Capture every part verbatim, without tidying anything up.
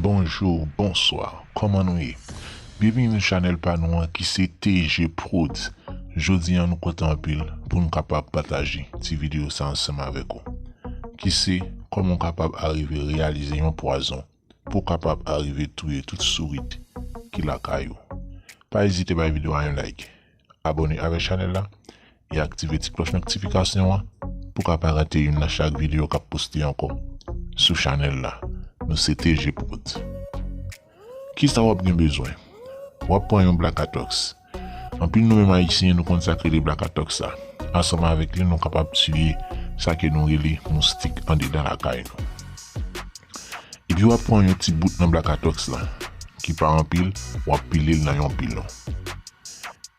Bonjou, bonswa, kòman nou ye? Byenvini nan chanèl pa nou an ki se T G Prodz. Jodi a nou kontan anpil pou nou kapab pataje ti videyo sa ansanm avèk ou. Ki se kòman w kapab arive reyalize yon pwazon pou w kapab arive touye tout sourit ki lakay ou. Pa ezite bay videyo a yon like. Abòne avèk chanèl la e aktive ti klòch notifikasyon an pou w ka pa rate youn nan chak videyo k ap poste ankò sou chanèl la. Nou se T G Prodz. Kisa w ap gen bezwen? W ap pran yon blakatòks. Anpil nou menm Ayisyen, nou konn sa k rele blakatòks la. Ansanm avèk li, nou kapab tiye sa ke nou rele moustik andedan lakay nou. Epi w ap pran yon ti bout nan blakatòks la, ki pa anpil, w ap pile l nan yon pilon.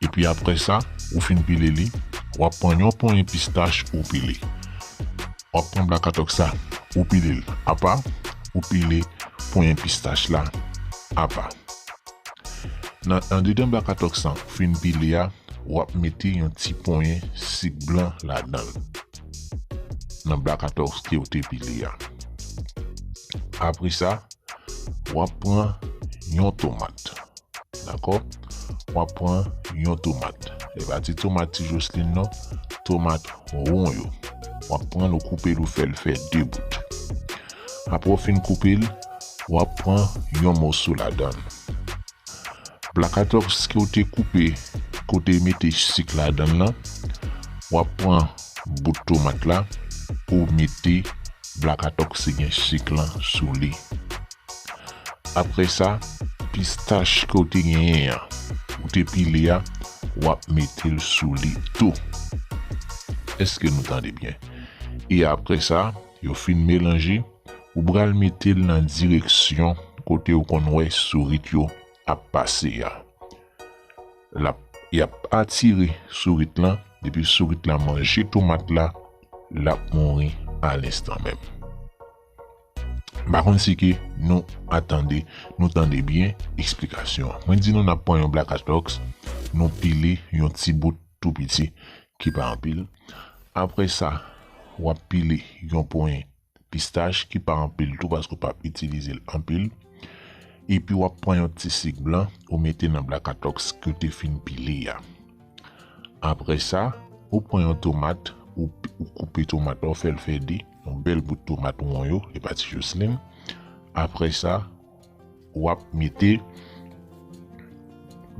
Epi apre sa, ou fin pile li, w ap pran yon ponyen pistach ou pile. W ap pran blakatòks la, ou pile l apa, ou pile ponyen pistach la apa. Nan andedan blakatòks la ou fin pile a, w ap mete yon ti ponyen sik blan ladan l. Nan blakatòks ke w te pile a. Apre sa, w ap pran yon tomat. Dakò? W ap pran yon tomat. E pa ti tomat ti Joslin non, tomat won yo. W ap pran l, ou koupe l, ou fè l fè de bout. Apre w fin koupe l, w ap pran yon moso ladan l. Blakatòks ke w te koupe, ke w te mete sik ladan l lan, w ap pran bout tomat la, ou mete blakatòks ki gen sik lan sou li. Apre sa, pistach ke w te genyen an, ou te pile a, w ap mete l sou li tou. Èske nou tande byen? E apre sa, yo fin melanje, ou pral mete l nan direksyon kote w konn wè sourit yo ap pase a. L ap, y ap atire sourit lan, depi sourit la manje tomat la, l ap mouri alenstan menm. M pa konn si ke nou atande, nou tande byen eksplikasyon an. Mwen di nou n ap pran yon blakatòks, nou pile yon ti bout tou piti ki pa anpil. Apre sa, w ap pile yon ponyen pistach ki pa anpil tou paske w p ap itilize l anpil. Epi w ap pran yon ti sik blan ou mete nan blakatòks ke w te fin pile a. Apre sa, ou pran yon tomat, ou, ou koupe tomat la, ou fè l fè de, yon bèl bout tomat won yo, e pa ti Joslin. Apre sa, w ap mete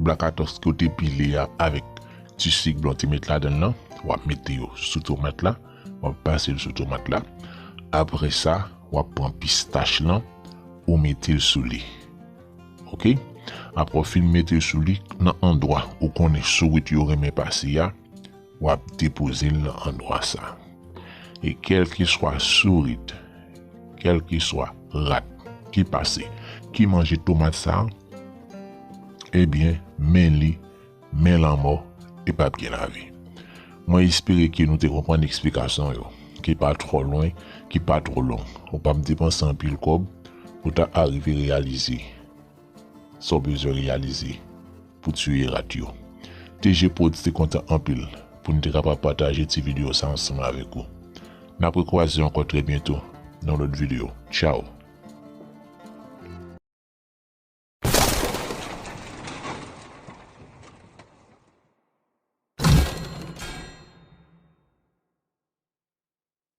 blakatòks ke w te pile a avèk ti sik blan w te met ladan l lan, w ap mete yo sou tomat la, w ap pase l sou tomat la. Apre sa, w ap pran pistach lan, ou mete l sou li. Oke? Apre w fin mete l sou li, nan andwa ou konnen sourit yo renmen pase a, w ap depoze l nan andwa sa. E kèlkeswa sourit, kèlkeswa rat ki pase, ki manje tomat sa, ebyen, men li, men lanmò, e p ap gen lavi. Mwen espere ke nou te konprann eksplikasyon yo, ki pa twò lwen, ki pa twò long. Ou p ap depanse anpil kòb pou ta arive reyalize sa w bezwen reyalize pou tiye rat yo. T G Prodz te kontan anpil pou n te kapab pataje ti videyo sa ansanm avèk ou. N ap rekwaze ankò trè byento nan lòt videyo. Tchaw!